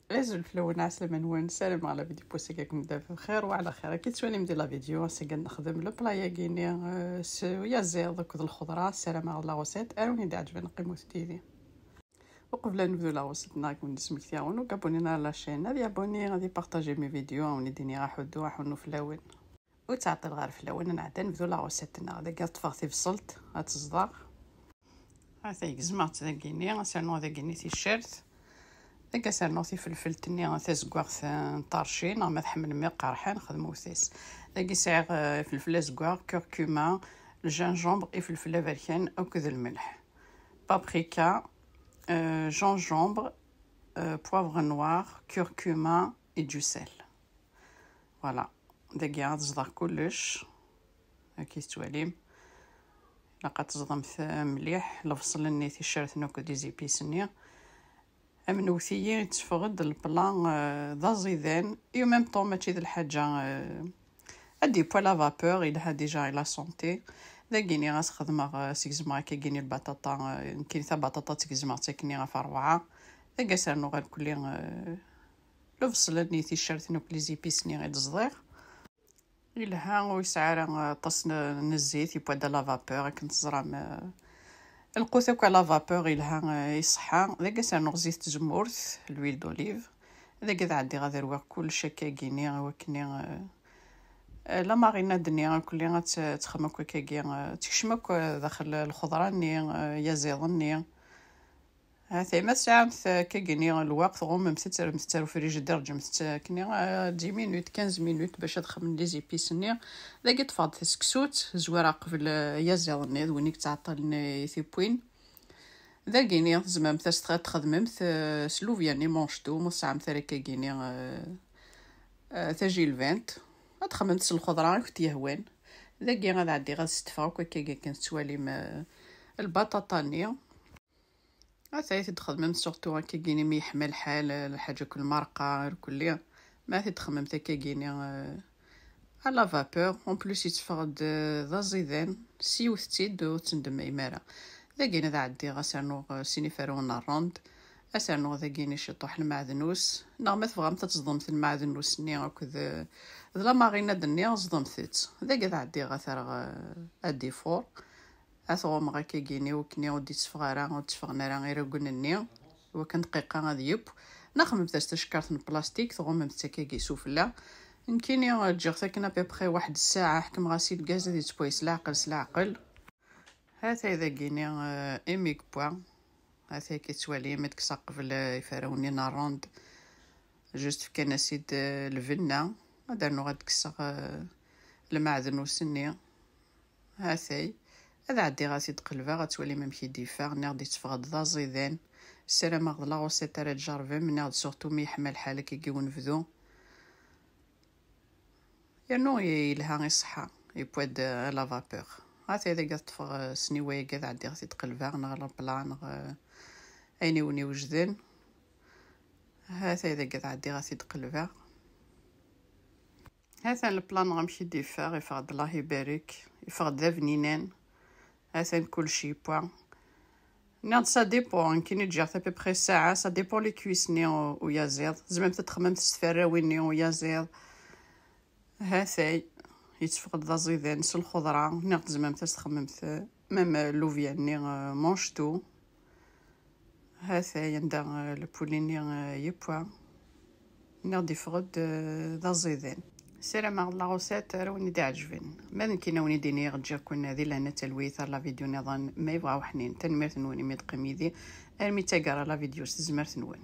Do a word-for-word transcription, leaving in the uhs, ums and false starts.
Azul fell-awen, ɛeslama-nwen, ssarameɣ la vidéo n wass-agi ad kem-d-taf bxir wa ɛla xir. Akka tettwalim di la vidéo, ass-agi ad nexdem le plat-agi-nni, euh, s uyaziḍ akked lxeḍra. Ssarameɣ la recette ara wen-d-iɛeǧben, qqimet yid-i. Uqbel ad nebdu la recette-nneɣ, ad wen-d-smektiɣ yiwen ugabunin ar la chaîne, ad yabuni, ad ipartaji mes vidéos, ad wen-d-iniɣ aḥuddu, aḥunnu fell-awen. Ur ttɛeṭṭileɣ ara fell-awen, ad nɛeddi ad nebdu la recette-nneɣ. Dagi ad ṭṭfeɣ tibṣelt ad teẓdeɣ. Ata gezmeɣ-tt dagini, ad s-rnuɣ dagini ticcert. Dagi ad s-rnuɣ tifelfelt-nni tazeggaɣt n ṭarci, neɣ ma tḥemmlem iqerḥan, xedmewt-as. Dagi sɛiɣ, euh, ifelfel azeggaɣ, curcuma, le gingembre, ifelfel aberkan akked lmelḥ. Paprika, euh, gingembre, euh, poivre noir, curcuma et du sel. Voilà. Dagi ad ẓḍeɣ kullec. Akka tettwalim. Ilaq ad teẓḍemt mliḥ lebṣel-nni, ticcert-nni akked les épices-nni. Amnewt-iyi yetteffeɣ-d le plat, euh, d aẓidan, et en même temps mačči d lḥaǧa, euh, ad d-yewwi la vapeur, yelha déjà i la santé. Dagini ad s-xedmeɣ, euh, segzmeɣ akkagini lbaṭaṭa, euh, nekkini tabaṭaṭa ttgezmeɣ-tt akkenni ɣef rebɛa. Dagi ad s-rnuɣ irkelli, euh, lebṣel-nni, ticcert-nni akked les épices-nni i d-ẓḍiɣ. Yelha, ur yesɛi ara aṭas n, n zzit, yewwi-d à la vapeur, akken teẓram, euh, lqut akk à la vapeur, yelha, euh, i ṣṣeḥḥa. Dagi ad s-rnuɣ zzit n tzemmurt, l'huile d'olive. Dagi ad ɛeddiɣ ad rwiɣ kullec akkagini, i wakken, euh, euh, la marinade-nni akkelli ad tt-, ad texdem akk akkagi, euh, tekcem akk, euh, daxel lxeḍra-nni, euh, yaziḍ-nni. Ha-t-ay, ma tesɛamt, euh, akkagini lweqt, ɣummemt-tt, rremt-tt ar ufrijider, ǧǧemt-tt akkenni, euh, dix minutes, quinze minutes bac ad xedmen les épices-nni. Dagi ṭṭfeɣ-d taseksut, zwireɣ qbel, euh, yaziḍ-nni, d win i yettɛeṭṭilen i tiwwin. Dagini tzemremt ad s-tx-, ad txedmemt, euh, s lubya-nni manchtou, ma ur tesɛamt ara akkagini, euh, euh, tajilbant. Ad txedmemt s lxeḍra i kent-yehwan. Dagi ad ɛeddiɣ ad stefeɣ akk akkagi akken tettwalim, euh, lbaṭaṭa-nni. Ata i t-id-xedmemt surtout akkagini mi yeḥma lḥal, lḥaǧa akk lmerqa irkelli. Ma t-id-xedmemt akkagini, euh, à la vapeur. En plus yetteffeɣ-d, euh, d aẓidan, s yiwet-tt-id ur tt-ndemayem ara. Dagini ad ɛeddiɣ ad s-rnuɣ, euh, sin iferrawen n rrand. Ad s-rnuɣ dagini ciṭuḥ lmeɛdnus. Neɣ ma tebɣamt ad teẓḍemt lmeɛdnus-nni akked, euh, d la marinade-nni, ẓḍemt-tt. Dagi ad ɛeddiɣ ad t-rreɣ, euh, à défour. Ad t-ɣummeɣ akkagini, wakken ur d-itteffeɣ ara, ur d-tteffɣen ara iraggen-nni, wakken dqiqa ad yeww. Neɣ xedmemt-as tacekkart n plastik, tɣummemt-tt akkagi sufella. Nekkini ǧǧiɣ-t akken à peu près waḥed ssaɛa, ḥekmeɣ-as i lgaz ad yettway s leɛqel, s leɛqel. Ha-t-ay dagini, euh, imi yewwa. Ha-t-ay akka tettwalim, ad kkseɣ qbel, euh, iferrawen-nni n rrand. Juste fkan-as-id, euh, lbenna. Ad rnuɣ ad kkseɣ, euh, lmeɛdnus-nni. Ha-t-ay. Ad ɛeddiɣ ad t-id-qelbeɣ, ad twalim amek i d-yeffeɣ. Nniɣ-d yetteffeɣ-d d aẓidan. Ssarameɣ d la recette ara tjerrbem. Nniɣ-d surtout mi yeḥma lḥal akkagi unebdu. Yernu yelha i ṣṣeḥḥa. Yewwa-d à la vapeur. Ha-t-ay dagi ad ṭṭfeɣ, euh, sniwa-agi ad ɛeddiɣ ad t-id-qelbeɣ, neɣ le plat, neɣ, euh, ayen i wen-iwejden. Ha-t-ay dagi ad ɛeddiɣ ad t-id-qelbeɣ. Ha-t-an le plat-nneɣ amek i d-yeffeɣ, yeffeɣ-d Allah ibarek, yeffeɣ-d d abninan. Ha-t-an kullec yewwa. Nniɣ-d ça dépend, nekkini ǧǧiɣ-t à peu près ssaɛa, ça dépend les cuisses-nni u-, uyaziḍ. Tzemremt ad txedmemt s tferrawin-nni uyaziḍ. Ha-t-ay, yetteffeɣ-d d aẓidan s lxeḍra. Nniɣ-d tzemremt ad s-txedmemt, euh, même, euh, lubya-nni, euh, manchtou. Ha-t-ay anda, euh, le poulet-nni, euh, yewwa. Nniɣ-d yeffeɣ-d, euh, d aẓidan. Ssarameɣ la recette ara wen-d-iɛeǧben. Ma d nekkini a wen-d-iniɣ ǧǧiɣ-ken di lehna d talwit ar la vidéo nniḍen ma yebɣa uḥnin. Tanemmirt-nwen imi d-teqqim yid-i armi d taggara la vidéo s tezmert-nwen.